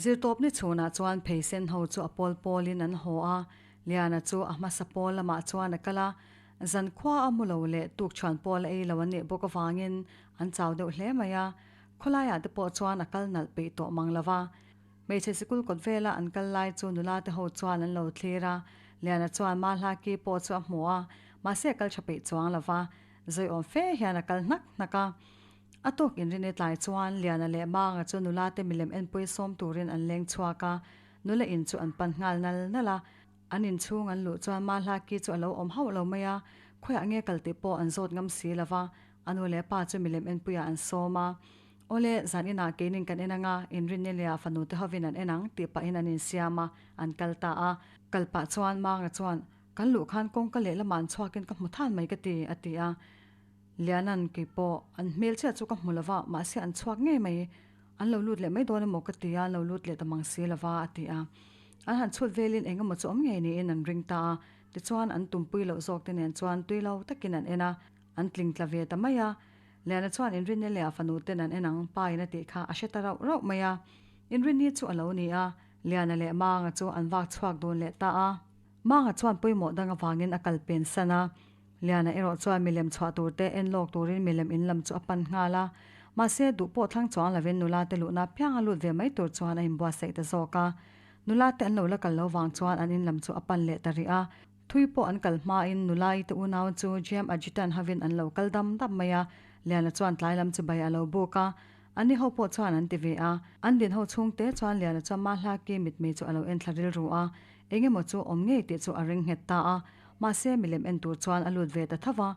Zirtawpni chhunah chuan pheisen ho chu a pawl pawlin an haw a, Liana chu a hmasa pawl lamah chuan a kal a, zankhua a mu lo leh tukchhuan pawl a ei lo an nih bawk avangin an chau deuh hle mai a, khawlaiah te pawh chuan a kal nalh peih tawh mang lo va. Hmeichhe sikul kawt vela an kal lai chu nula te ho chuan an lo thlir a, Liana chuan Mahla ki pawh chu a hmu a, mahse a kal tha peih chuang lo va, zawiawm fe hian a kal hnak hnak a. A tawk inrini tlai chuan Liana leh Manga chu nula te milem enpui sawm turin an leng chhuak a, nula in chu an pan nghal nal nal a. An inchhung an luh chuan Mahla ki chu a lo awm hauh lo mai a, khawiah nge kal tih pawh an zawt ngam si lo va, a nu leh pa chu milem enpuiah an sawm a. Awle, zan inah keinin kan en anga, inrinni leh ah fanu te hovin an en ang tih pahin an insiam a, an kal ta a. Kal pah chuan Manga chuan, Kan luh khan kawngka lehlamah an chhuakin ka hmu than mai ka ti, a ti a. Lianan, Kei pawh, an hmel chiah chu ka hmu lo va, mahse an chhuak ngei mai. An lo lut leh mai dawn emaw ka ti a, an lo lut leh ta mang si lo va, a ti a. An han chhut velin eng emaw chu awm ngei niin an ring ta a. Tichuan, an tumpui loh zawk te nen chuan tui lo takin an en a, an tling tla ve ta mai a. Liana chuan Inrinni leh a fanu ten an en ang pa in a tih kha a hre ta rauh rauh mai a. Inrinni chu a lo ni a, Liana leh Manga chu an vak chhuak dun leh ta a. Manga chuan pawimawh dang avangin a kal pen san a. Liana erawh chuan milem chhuah tur te en lawk turin milem in lam chu a pan nghal a. Mahse, duh pawh thlang chuang lovin nula te luhna piang a lut ve mai tur chuan a inbuatsaih ta zawk a. Nula te an lo la kal lo vang chuan an in lam chu a pan leh ta rih a. Thui pawh an kal hmain nulai te unau chu Jam Ajitan hovin an lo kal dam dam mai a, Liana chuan tlai lam chibai a lo buk a. Ani ho pawh chuan an ti ve a. An din ho chhungte chuan Liana chuan Mahlaki mitmei chu a lo en thla rilru a, eng emaw chu awm ngei tih chu a ring nghet ta a. Mahse milem en tur chuan a lut ve ta tho va.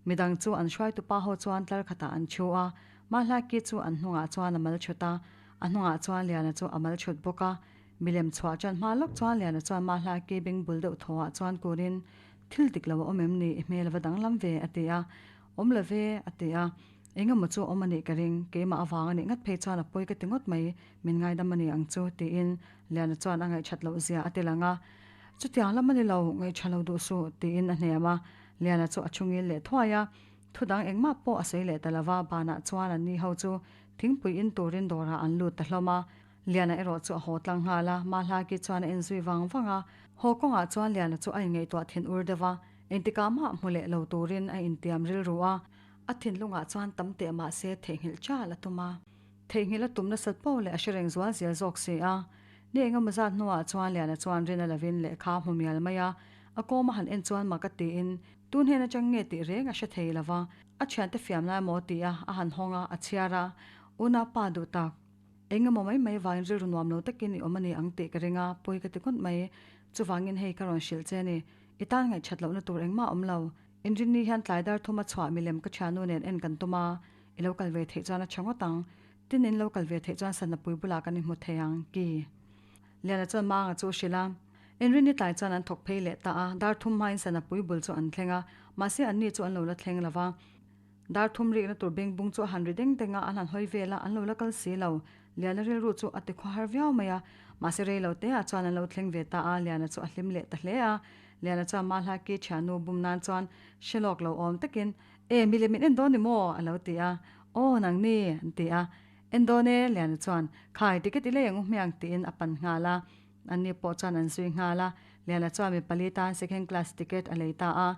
Midang chu an hruaitupa ho chuan tlar khatah an chhu a, Mahlaki chu an hnungah chuan a mal chhut a, a hnungah chuan Liana chu a mal chhut bawk a. Milem chhuah ṭan hma lawk chuan Liana chuan Mahla ki beng bul deuh thaw ah chuan kurin, Thil dik lo a awm em ni? I hmel a va danglam ve, a ti a. Awm lo ve, a ti a. Eng emaw chu awm a nih ka ring, keimah avang a nih ngat phei chuan a pawi ka ti ngawt mai, min ngaidam a ni ang chu, tiin Liana chuan a ngaihṭhat loh zia a ti lang a. Chutiang lam a ni lo, ngaihṭha lo duh suh, tiin a hnem a. Liana chu a chhungil leh thuai a. Thudang engmah pawh a sawi leh ta lo va, banah chuan an ni ho chu thingpui in turin dawrah an lut ta hlawm a. Liana erawh chu a haw tlang nghal a, Mahlaki chuan a enzui vang vang a. Haw kawngah chuan Liana chu a inngaihtuah thin ur deuh a, engtikah mah hmu leh lo turin a intiam rilru a. A thinlungah chuan tam teh mah se theihnghilh chal a tum a. Theihnghilh a tum nasat poh leh a hre reng zual zel zawk si a. Ni engemaw zat hnuah chuan Liana chuan rin a lovin lehkha a hmu mial mai a, a kawm a han en chuan mak a tiin tun hian atang nge tih reng a hre thei lo va. A thiante fiam lai maw ti a, a han hawng a, a chhiar a, Unaupa duh tak. Eng emaw mai mai vangin rilru nuam lo takin i awm a ni ang tih ka ring a, pawi ka ti ngawt mai. Chuvangin hei ka rawn hrilh che a ni. I tan ngaihṭhat lohna tur engmah a awm lo. Inrinni hian tlai dar thuma chhuah milem ka ṭhiannu nen en kan tum a, i lo kal ve theih chuan a ṭha ngawt ang. Tin in lo kal ve theih chuan Sanapui bulah kan inhmu thei ang, ki. Liana chuan Manga chu a hrilh a. Inrinni tlai chuan an thawk phei leh ta a, dar thum hmain Sanapui bul chu an thleng a, mahse anni chu an lo la thleng lo va. Dar thum rikna tur beng bung chu a han ri deng deng a, an han hawi vel a, an lo la kal si lo. Liana rilru chu a ti khawhar viau mai a, mahse rei lo te ah chuan an lo thleng ve ta a, Liana chu a hlim leh ta hle a. Liana chuan Mahla ki thiannu bum nan chuan hre lawk lo awm takin, E, mi leh min en dawn ni maw? a lo ti a. Aw, nang ni, an ti a. En dawn e, Liana chuan, Khai, ticket i lei ang u hmiang tiin a pan nghal a. Anni pawh chuan an zui nghal a, Liana chuan mi pali tan second class ticket a lei ta a.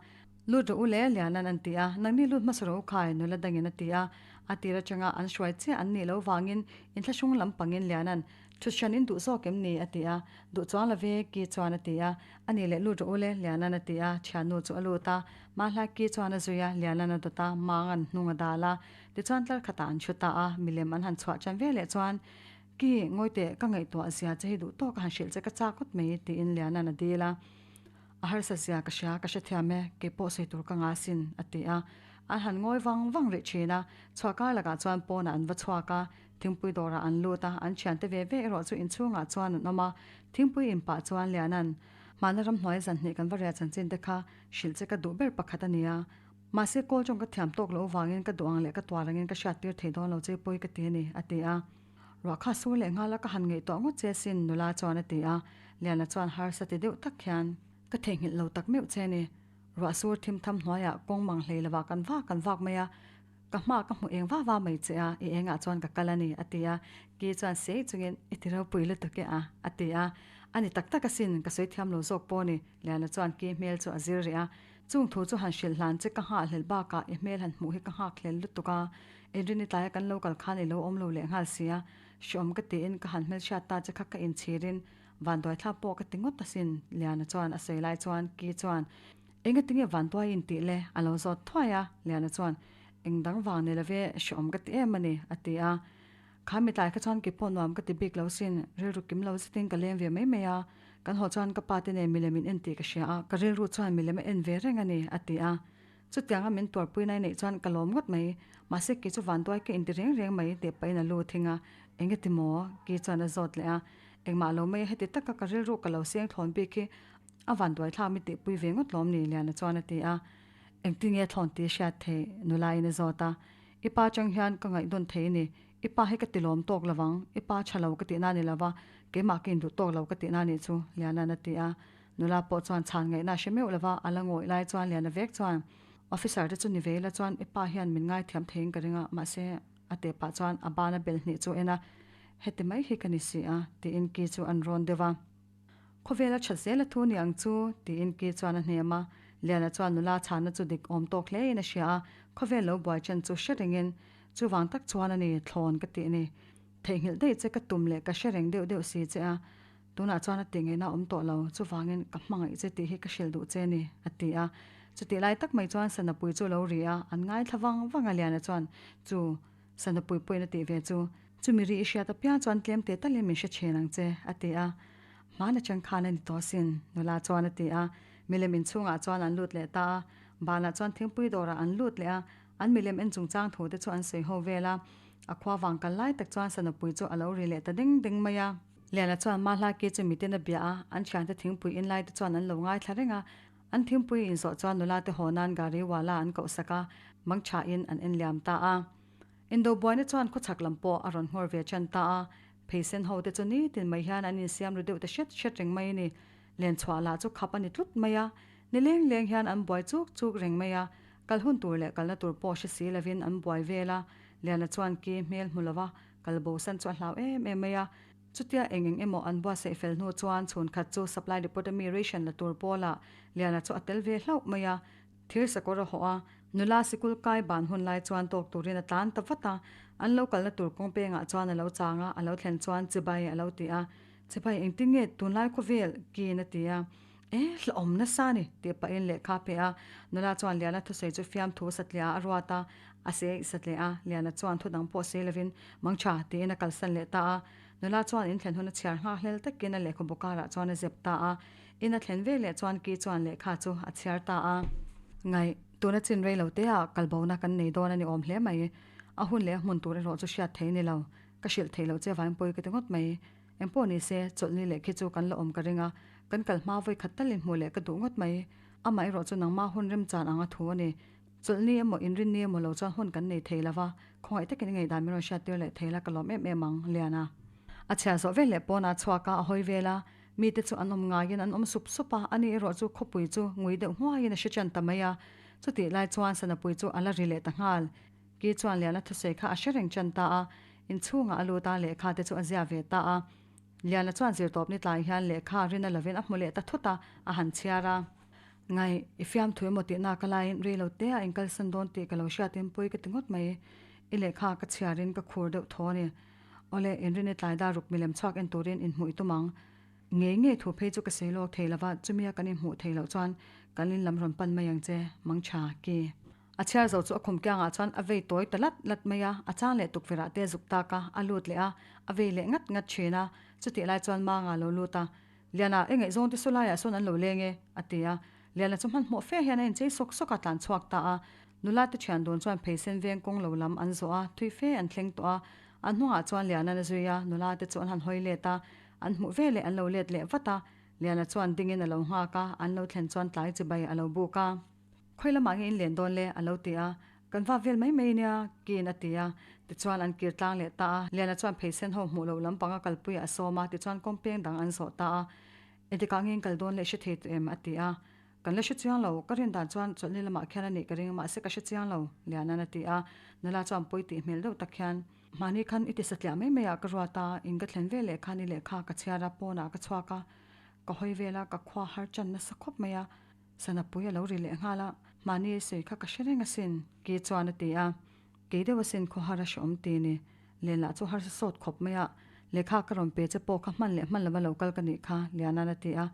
Lut rawh u le, Liana'n an ti a, Nangni lut hmasa rawh u khai, nula dangin a ti a. A tir atanga an hruai chiah an nih loh vangin inthlahrung lam pangin Liana'n, Thut hran in duh zawk em ni? a ti a. Duh chuang lo ve, Ki chuan a ti a. A nih leh lut rawh u le, Liana'n a ti a. Thiannu chu a lut a, Mahla Ki chuan a zui a, Liana'n a dawt a, Manga'n hnung a dal a. Tichuan tlar khatah an thu ta a, milem an han chhuah tan veleh chuan, Ki, ngawi teh, ka ngaihtuah zia che hi duh tawk a han hrilh che ka chak ngawt mai, tiin Liana'n a dil a. A harsa zia ka hria, ka hrethiam e, kei pawh sawi tur ka nga sin, a ti a. An han ngawi vang vang rih thin a, chhuah kar lakah chuan pawnah an va chhuak a, thingpui dawrah an lut a, an thiante ve ve erawh chu inchhungah chuan an awm a. Thingpui in pah chuan Liana'n, Hmana ramhnuai zanhnih kan va riah chanchin te kha hrilh che ka duh ber pakhat a nia. Mahse kawl tawng ka thiam tawk loh vangin ka duh ang leh ka tuar angin ka hriattir thei dawn lo che pawi ka ti a ni, a ti a. Ruah kha sur leh nghal a ka han ngaihtuah ngawt che sin, nula chuan a ti a. Liana chuan harsa ti deuh tak hian, Ka theihnghilh lo tak meuh che ni. Ruah sur thim tham hnuaiah kawng mang hlei lovah kan vak kan vak mai a. Ka hma ka hmu eng va va mai che a, i engah chuan ka kal a ni, a ti a. Ki chuan sei chungin, I ti ropui lutuk e a, a ti a. A ni tak tak asin, ka sawi thiam lo zawk pawh a ni, Liana chuan ki hmel chu a zir rih a. Chung thu chu han hrilh hlan che ka nghahhlelh bakah i hmel han hmuh hi ka nghakhlel lutuk a, Inrini tlaia kan lo kal khan i lo awm lo leh nghal si a, hreawm ka tiin ka han hmelhriat ta che kha ka inchhirin vanduaithlak pawh ka ti ngawt asin, Liana chuan a sawi lai chuan ki chuan, Engatinge vanduai in tih le? a lo zawt thuai a, Liana chuan, Eng dang vang ni love, hreawm ka ti em a ni, a ti a. Kha mi tlai kha chuan kei pawh nuam ka ti bik lo sin, rilru kim lo zetin ka leng ve mai mai a, kan haw chuan ka pa te nen milem in en tih ka hria a, ka rilru chuan milem a en ve reng a ni, a ti a. Chutianga min tuarpui nai neih chuan ka lawm ngawt mai, mahse kei chu vanduai ka inti reng reng mai tih pahin a lu thing a, eng eti maw? Ki chuan a zawt leh a, engmah lo mai a heti taka ka rilru ka lo seng thlawn bik hi a vanduai thlak mi tihpui ve ngawt lawm ni Liana chuan a ti a, engtin nge thlawn tih hriat theih? Nula in a zawt a, i pa chang hian ka ngaihdawn thei ni, i pa hi ka ti lawm tawk lo vang, i pa tha lo ka tihna ni lo va, keimah ka induh tawk lo ka tihna nih chu Liana'n a ti a. Nula pawh chuan chhan ngaihna a hre meuh lova, a la ngawih lai chuan Liana vek chuan, Officer te chu ni ve ila chuan i pa hian min ngaithiam theiin ka ring a, mahse a teh pah chuan a bana bel hnih chu en a, heti mai hi ka ni si a, tiin ki chu an rawn deuh a. Khawvel a that zel a thu ni ang chu, tiin ki chuan a hnem a. Liana chuan nula chhanna chu dik awm tawk hlein a hria a, khawvel lo buai chen chu hre rengin, chuvang tak chuan a ni, thlawn ka tih ni. Theihnghilh daih che ka tum leh ka hre reng deuh deuh si che a, Tunah chuan a tih ngaihna a awm tawh lo, chuvangin ka hmangaih che tih hi ka hrilh duh che a ni, a ti a. Chutih lai tak mai chuan Sanapui chu a lo ri a, an ngaithla vang vang a Liana chuan chu Sanapui pawhin a tih ve chu, Chumi ri i hriat apiang chuan tlem teh talin min hre thin ang che, a ti a. Hmana chang khan a ni tawh asin, nula chuan a ti a. Milem inchhungah chuan an lut leh ta a, banah chuan thingpui dawrah an lut leh a, an milem en chungchang thu te chu an sawi ho vel a. A khua vang kal lai tak chuan Sanapui chu a lo ri leh ta ding ding mai a. Liana chuan Mahlaki chu miten a bia a, an thiante thingpui in lai te chuan an lo ngaithla reng a. An thingpui in zawh chuan nula te haw nan gari wala an koh sak a, mangtha in an en liam ta a. Indo buaina chuan khawchhak lam pawh a rawn nghawr ve tan ta a, pheisen ho te chu nitin mai hian an insiam ru deuh ta hret hret reng mai a ni. Lenchhuah lah chu khap a ni tlut mai a, ni leng leng hian an buai chuk chuk reng mai a, kal hun tur leh kalna tur pawh hre si lovin an buai vel a. Liana chuan ki hmel hmu lova kal bosan chu a hlau em em mai a. Chutia eng eng emaw an buatsaih fel hnu chuan chhun khat chu supply depot a mi ration la tur pawlah Liana chu a tel ve hlauh mai a, thir sakawr a hawh a, nula sikul kai ban hun lai chuan tawk turin a tlan ta vat a, an lo kalna tur kawng pengah chuan a lo chang a, a lo thlen chuan chibai a lo ti a, Chibai engtin nge tunlai khawvel? Kiin a ti a, E, hlauhawm nasa a ni, tih pahin lehkha a pe a. Nula chuan Liana thusawi chu fiamthu satliah a ruat a, a se satliah a. Liana chuan thu dang pawh sawi lovin, Mangtha, tiin a kalsan leh ta a. Nula chuan in thlen hun a chhiar nghak hlel takin a lehkhabu karah chuan a zep ta a. In a thlen ve leh chuan ki chuan lehkha chu a chhiar ta a. Ngaih, tuna chin rei lo teah kalbona kan nei dawn a ni awm hle mai. A hun leh a hmun tur erawh chu hriat thei ni lo. Ka hrilh theih loh che vangin pawi ka ti ngawt mai. Engpawh ni se, chawlhni leh khi chu kan la awm ka ring a, kan kal hma vawi khat talin hmuh leh ka duh ngawt mai. Amah erawh chu nangmah hun remchan ang a thu a ni. Chawlhni emaw inrinni emaw lo chuan hun kan nei thei lo va, khawngaih takin i ngaihdan min rawn hriattir leh thei la ka lawm em em ang, Liana. A chhiar zawh vel leh pawnah a chhuak a, a hawi vel a, mite chu an awm ngaiin an awm sup sup a, ani erawh chu khawpui chu ngui deuh nghuaiin a hre ṭan ta mai a. Chutih lai chuan Sanapui chu a la ri leh ta nghal. Ki chuan Liana thusawi kha a hre reng ṭan ta a, inchhungah a lut a, lehkha te chu a zia ve ta a. Liana chuan zirtawp ni tlai hian lehkha rina lovin a hmu leh ta thut a, a han chhiar a. Ngai, i fiamthu emaw tih nak a laiin rei lo te a inkalsan dawn tih ka lo hriatin pawi ka ti ngawt mai. I lehkha ka chhiarin ka khur deuh thaw a ni. Awle, inrini tlai dar ruk milem chhuak en turin inhmuh i tum ang. Ngei ngei thu phei chu ka sawi lawk thei lova, chumia kan inhmuh theih loh chuan kan in lam rawn pan mai ang che, Mangtha, ki. A chhiar zo chu a khum kiangah chuan a vei tawi ta lat lat mai a, a chang leh tukverhah te zuk tak a, a lut leh a, a vei leh ngat ngat thin a. Chutih lai chuan Manga a lo lut a, Liana, i ngaihzawng te saw laiah sawn an lo leng e, a ti a. Liana chu hmanhmawh fe hian a inchei sawk sawk a, tlan chhuak ta a. Nula te thian dawn chuan pheisen veng kawng lo lam an zawh a, thui fe an thleng tawh a. An hnungah chuan Liana'n a zui a, nula te chu an han hawi let a, an hmuh veleh an lo let leh vat a. Liana chuan dingin a lo nghak a, an lo thlen chuan tlai chibai a lo buk a. Khawi lamah nge in len dawn le? a lo ti a. Kan vak vel mai mai nia, Kiin a ti a. Tichuan an kir tlang leh ta a. Liana chuan pheisen ho hmuh loh lampang a kalpui a sawm a, tichuan kawngpeng dang an zawh ta a. Engtikah nge in kal dawn le hre thei tawh em? a ti a. Kan la hre chiang lo, ka rin dan chuan chawlhni lamah khian a nih ka ring, mahse ka hre chiang lo, Liana'n a ti a. Nula chuan pawi tih hmel deuh tak hian, Mahni khan i ti satliah mai mai ah ka ruat a, in ka thlen ve leh khan i lehkha ka chhiar a, pawnah ka chhuak a, ka hawi vel a, ka khua har chan nasa khawp mai a, Sanapui a lo ri leh nghal a, mahni i sawi kha ka hre reng asin, Ki chuan a ti a. Kei deuh asin khaw har a hreawm ti ni. Len lah chu harsa sawt khawp mai a, lehkha ka rawn pe che pawh kha hman leh hman lova lo kal ka nih kha, Liana'n a ti a.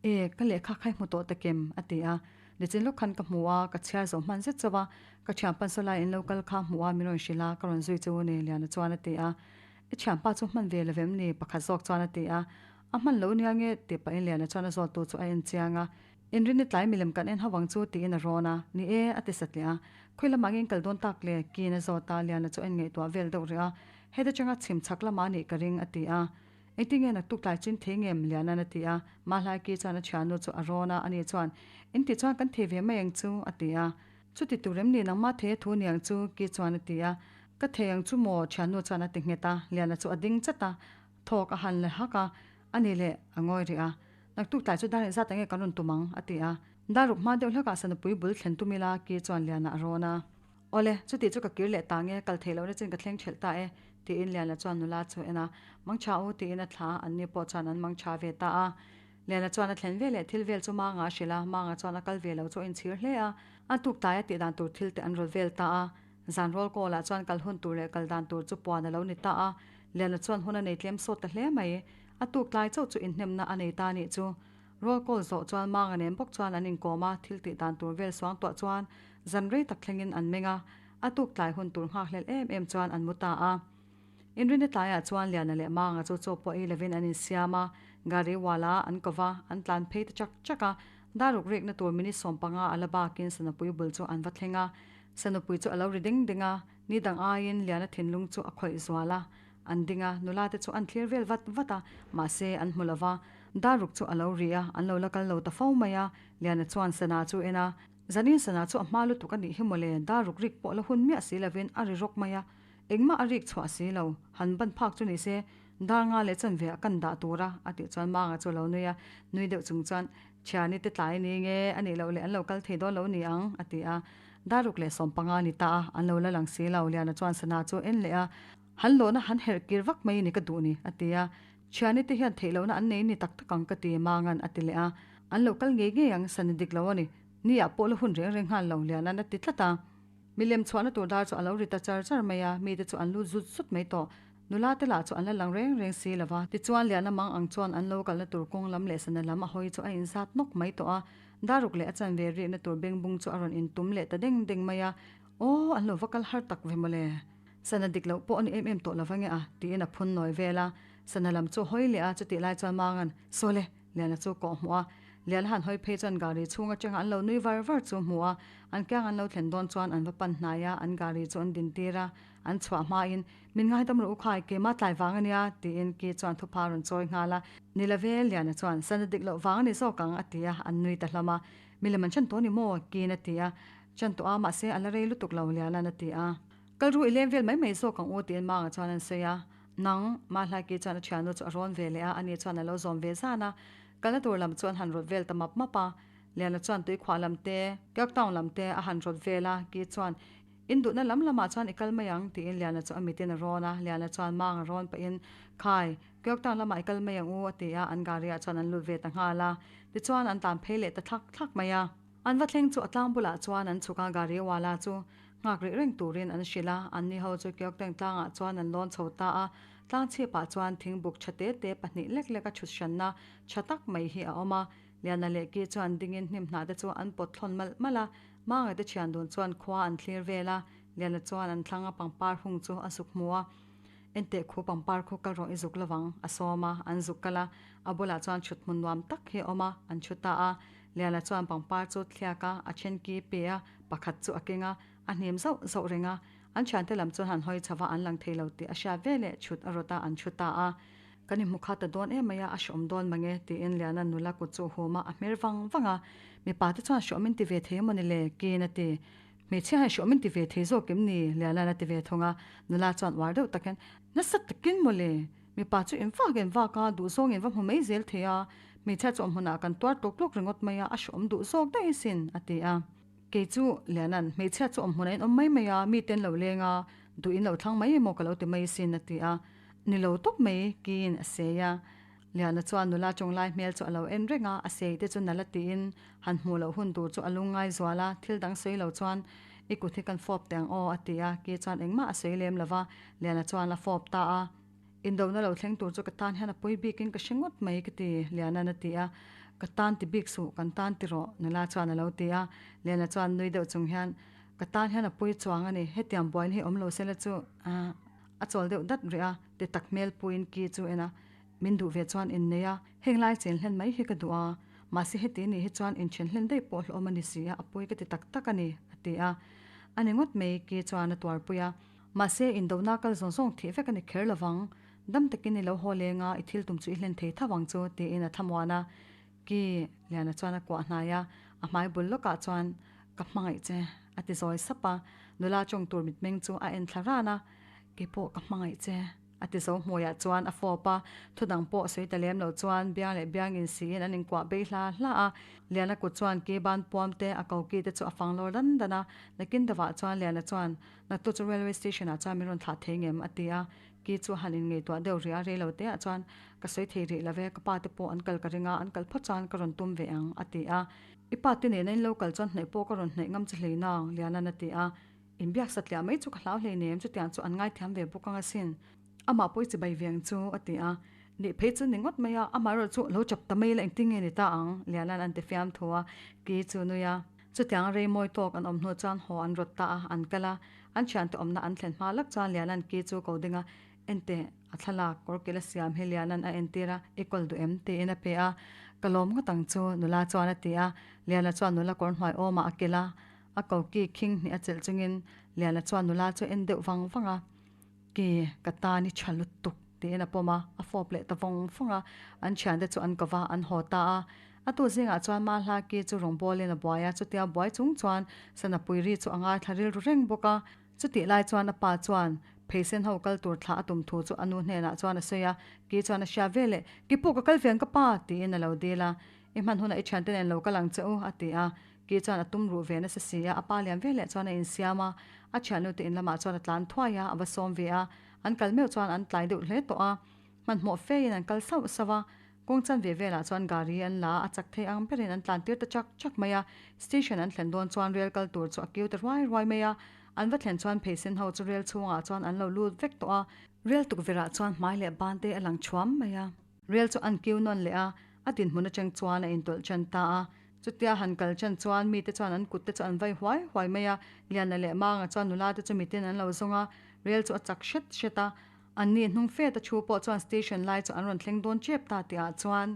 E, ka lehkha kha i hmu tawh takem, a ti a. Nichin lawk khan ka hmu a, ka chhiar zawh hman zet chauh a, ka thianpa saw lai in lo kal kha hmu a min rawn hrilh a, ka rawn zui chu ni, Liana chuan a ti a. I thianpa chu hman ve lovem ni? pakhat zawk chuan a ti a. A hman lo nia nge? tih pahin Liana chuan a zawttu chu a en chiang a. Inrinni tlai milem kan en ho ang chu tiin a rawn a, ni e, a ti satliah a. Khawi lamah nge in kal dawn tak le? Kiin a zawt a, Liana chu a inngaihtuah vel deuh rih a. Heta changa chhim chhak lamah a nih ka ring, a ti a. Engtin nge naktuk tlai chin thei ngem? Liana'n a ti a. Mahlai ki chuan a thiannu chu a rawn a, ani chuan, In tih chuan kan thei ve mai ang chu, a ti a. Chuti tur em ni nangmah thei a thu niang chu, ki chuan a ti a. Ka thei ang chu maw? Thiannu chuan a ti nghet a. Liana chu a ding chat a, thawk a han la hak a, A ni le, a ngawi rih a. Naktuk tlai chu dar engzat enge kan rawn tum ang? a ti a. Dar ruk hma deuh hlakah Sanupui bul thlen tum ila ki chuan Liana a rawn a. Awle, chuti chu ka kir leh ta nge, kal theih lohna chin ka thleng thelh ta e, tiin Liana chuan nula chu a en a. Mangtha u tiin a thla a, anni pawh chuan an mangtha ve ta a. Liana chuan a thlen ve leh thil vel chu Manga a hrilh a, Manga chuan a kal ve lo chu a inchhir hle a. A tuk tlai a tih dan tur thil te an rawl vel ta a. Zan rawl kawlah chuan kal hun tur leh kal dan tur chu puan a lo ni ta a. Liana chuan hun a nei tlem sawt ta hle mai. A tuk tlai chauh chu inhnemna a nei ta nih chu. Rawl kawl zawh chuan Manga nen bawk chuan an inkawm a, thil tih dan tur vel suang tuah chuan zan rei tak thlengin an meng a, a tuk tlai hun tur nghakhlel em em chuan an mu ta a. Inrinni tlaiah chuan Liana leh Manga chu chaw pawh ei lovin an insiam a, gari wala an ko va, an tlan phei ta chak chak a, daruk rikna tur minute 15 a la bakin Sanupui bul chu an va thleng a, Sanupui chu a lo ri ding ding a, ni dang aiin Liana thinlung chu a khawih zual a. An ding a, nula te chu an thlir vel vat vat a, mahse an hmu lo va. Daruk chu a lo ri a, an lo la kal lo ta fo mai a. Liana chuan Sana chu en a, Zanin Sana chu a hma lutuk a nih hi mawle, daruk rik pawh la hun miah si lovin a ri rawk mai a, engmah a rik chhuah si lo, han ban phak chu ni se, dar nga leh chanve ah kan dah tur a, a tih chuan Manga chu a lo nui a, nui deuh chung chuan, Thiani te tlai ni nge, a nih loh leh an lo kal thei dawn lo ni ang, a ti a. Daruk leh 15 ni ta a, an lo la lang si lo, Liana chuan Sana chu en leh a. Han lawhna han herh kir vak mai ni ka duh ni, a ti a. Thiani te hian theih lohna an nei ni tak tak ang ka ti, Mangan a ti leh a. An lo kal ngei ngei ang, Sani dik lo a ni. Ni ah pawh la hun reng reng nghal lo, Liana'n a ti tlat a. Milem chhuahna tur dar chu a lo ri ta char char mai a, mite chu an lut zut zut mai tawh. Nula te lah chu an la lang reng reng si lo va. Tichuan Liana mang ang chuan an lo kalna tur kawng lam leh sana lam a hawi chu a inzat nawk mai tawh a. Daruk leh a chanve rihna tur bengbung chu a rawn intum leh ta deng deng mai a. Aw, an lo va kal har tak ve mawle. Sana dik loh pawh a ni em em tawh lo va nge a? tiin a phun nawi vel a. Sana lam chu a hawi leh a, chutih lai chuan Mangan, Sawle! Liana chu kawh hmuh a. Liana han hawi phei chuan gari chhung atanga an lo nui var var chu hmu a. An kiang an lo thlen dawn chuan an va pan hnai a, an gari chu an din tir a. An chhuah hmain, Min ngaidam rawh u khai, keimah tlai vang a nia, tiin Ki chuan thupha a rawn chawi nghal a. Ni la ve, Liana chuan, Sana dik loh vang a ni zawk ang, a ti a, an nui ta hlawm a. Milem an chan tawh a ni maw? Kiin a ti a. Chan tawh a, mahse a la rei lutuk lo, Liana'n a ti a. Kal ru i leng vel mai mai zawk ang u tiin Manga chuan an sawi a. Nang, Mahlaiki chuan a thiannu chu a rawn ve leh a, ani chuan a lo zawm ve zan a. Kalna tur lam chu an han rawt vel ta map map a. Liana chuan tuikhuah lam te, Kirktown lam te a han rawt vel a, Ki chuan, In duhna lam lamah chuan i kal mai ang tiin Liana chu a mitin a rawn a. Liana chuan Manga rawn pahin, Khai, Kirktown lamah i kal mai ang u a ti a, an gari ah chuan an lut ve ta nghal a. Tichuan an tlan phei leh ta thlak thlak mai a. An va thleng chu a tlang bulah chuan an chhuk a, gari wala chu nghak rih reng turin an hrilh a, anni ho chu Kyawkteng tlangah chuan an lawn chho ta a, tlang chhipah chuan thingbuk tha te te pahnih lek lek a chhut hranna tha tak mai hi a awm a, Liana leh Ki chuan dingin hnim hnah te chu an pawt thlawn malh malh a, Manga te thian dun chuan khua an thlir vel a, Liana chuan an thlang a pangpar hung chu a zuk hmu a, Enteh khu pangpar khu kal rawh i zuk lovang, a sawm a, an zuk kal a, a bulah chuan chhut hmun nuam tak hi a awm a, an chhut ta a, Liana chuan pangpar chu thliak a, a then ki pe a, pakhat chu a keng a, a hnim zauh zauh reng a. An thiante lam chuan han hawi chho va, an lang thei lo tih a hriat ve leh chhut a rawt a, an chhut ta a. Kan inhmu kha ta dawn em mai a, a hreawm dawn mang e, tiin Liana nula kut chu a hum a, a hmer vang vang a. Mipa te chuan hreawm in ti ve thei emaw ni le? Kiin a ti. Hmeichhia hian hreawm in ti ve thei zawk em ni? Liana'n a ti ve thung a. Nula chuan uar deuh tak hian, Nasa takin maw le? Mipa chu in vak in vak a, duhzawng in va hmu mai zel thei a. Hmeichhia chu awm hmunah kan tuar tluk tluk ringawt mai a, a hreawm duh zawk daih asin, a ti a. Kei chu, Liana'n, hmeichhia chu awm hmunah in awm mai mai a, mite an lo leng a, duh in lo thlang mai emaw ka lo ti mai asin, a ti a. Ni lo tawp mai, Kiin a sei a. Liana chuan nula chawnglai hmel chu a lo en reng a, a sei te chu nala tiin han hmuh loh hun tur chu a lungngai zual a, thil dang sawi lo chuan i kut hi kan fawp teh ang aw a ti a, Ki chuan engmah a sawi lem lo va, Liana chuan a fawp ta a. Indona lo thleng tur chu ka tan hian a pawi bikin ka hre ngawt mai ka ti, Liana'n a ti a, Ka tan ti bik suh, kan tan ti rawh, nula chuan a lo ti a, Liana chuan nui deuh chung hian, Ka tan hian a pawi chuang a ni, hetiang buaina hi awm lo sela chu a chawl deuh dat rih a, ti tak hmel puiin Ki chu en a. Min duh ve chuan innei a, heng lai chen hlen mai hi ka duh a, mahse heti nih hi chuan inthen hlen daih pawh hlawm a ni si a, a pawi ka ti tak tak a ni, a ti a. A ni ngawt mai, Ki chuan a tuarpui a. Mahse, indona kal zawng zawng thih vek a ni kher lovang, dam takin i lo haw leng a, i thil tum chu i hlen thei tho ang chu, tiin a thlamuan a. Ki, Liana chuan a kuah hnai a, a hmai bul lawkah chuan, Ka hmangaih che, a ti zawi sap a. Nula chawng tur mitmeng chu a en thla ran a, Keipawh ka hmangaih che. A ti zo hmuiah chuan a fawp a, thu dang pawh sawi ta lem lo chuan biang leh biang insiin an inkuah bei hla hla a. Liana kut chuan ki ban puam te, a koki te chu a fang lawr dan dan a. Nakin dawah chuan Liana chuan, Naktu chu railway station ah chuan min rawn thlah thei ngem? a ti a. Ki chu a han inngeihtuah deuh rih a, rei lo te ah chuan, Ka sawi thei rih lo ve, ka pa te pawh an kal ka ring a, an kal phawt chuan ka rawn tum ve ang, a ti a. I pa te nena in lo kal chuan hnaih pawh ka rawn hnaih ngam che hlei nang, Liana'n a ti a. Inbiak satliah mai chu ka hlau hleinem, chutiang chu an ngaithiam ve bawk ang asin. Amah pawh i chibai ve ang chu, a ti a. Nih phei chu ni ngawt mai a, amah erawh chu lo chap ta mai la engtin nge ni ta ang? Liana'n an ti fiam thu a, ki chu nui a. Chutiang a rei mawi tawk an awm hnu chuan haw an rawt ta a, an kal a. An thiante awmna an thlen hma lak chuan Liana'n ki chu ko ding a, Enteh, a thlalak kawr kilh a siam hi Liana'n a entir a, i kawl duh em? tiin a pe a. Ka lawm ngawt ang chu, nula chuan a ti a. Liana chuan nula kawr hnuai awmah a kilh a. A koki khing hnih a chelh chungin Liana chuan nula chu en deuh vang vang a, Ki, ka tan i tha lutuk, tiin a pawm a, a fawp leh ta vawng vawng a. An thiante chu an kova, an haw ta a. A tu zingah chuan Mahla ki chu rawn bawlin a buai a, chutia buai chung chuan sana pui ri chu a ngaithla rilru reng bawk a. Chutih lai chuan a pa chuan pheisen ho kal tur thlah a tum thu chu a nu hnenah chuan a sawi a, Ki chuan a hria ve leh, Ki puk a kal ve ang ka pa, tiin a lo dil a. I hman hunah i thiante nen lo kal ang che u, a ti a. Ki chuan a tum ruh ve nasa si a, a pa lian ve leh chuan a insiam a, a thiannu te in lamah chuan a tlan thuai a, a va sawm ve a. An kal meuh chuan an tlai deuh hle tawh a, hmanhmawh fein an kal sauh sauh a. Kawng chan ve velah chuan gari an la a, a chak thei ang berin an tlan tir ta chak chak mai a. Station an thlen dawn chuan rel kal tur chu a kiu ta ruai ruai mai a. An va thlen chuan pheisen ho chu rel chhungah chuan an lo lut vek tawh a. Rel tukverhah chuan hmai leh ban te a lang thuam mai a. Rel chu an kiu nawn leh a, a dinhmun atang chuan a intawlh ṭan ta a. Chutia han kal ṭan chuan mite chuan an kut te chu an vai huai huai mai a, Liana leh Manga chuan nula te chu mitin an lo zawng a, rel chu a chak hret hret a. Anni hnung fet a thu pawh chuan station lai chu an rawn thleng dawn ṭep ta tihah chuan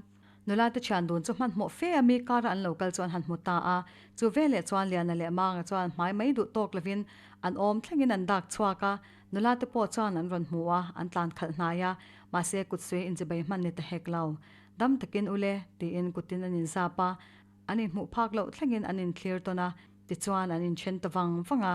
nula te ṭhian dun chu hmanhmawh fe a mi kara an lo kal chu an han hmu ta a. Chu veleh chuan Liana leh Manga chuan hmai mai duh tawk lovin an awm thlengin an dak chhuak a, nula te pawh chuan an rawn hmu a, an tlan khalh hnai a. Mahse kut suih inchibei hman ni ta hek lo. Dam takin ule, tiin kutin an inzap a, an inhmuh phak loh thlengin an inthlir tawn a, tichuan an inthen ta vang vang a.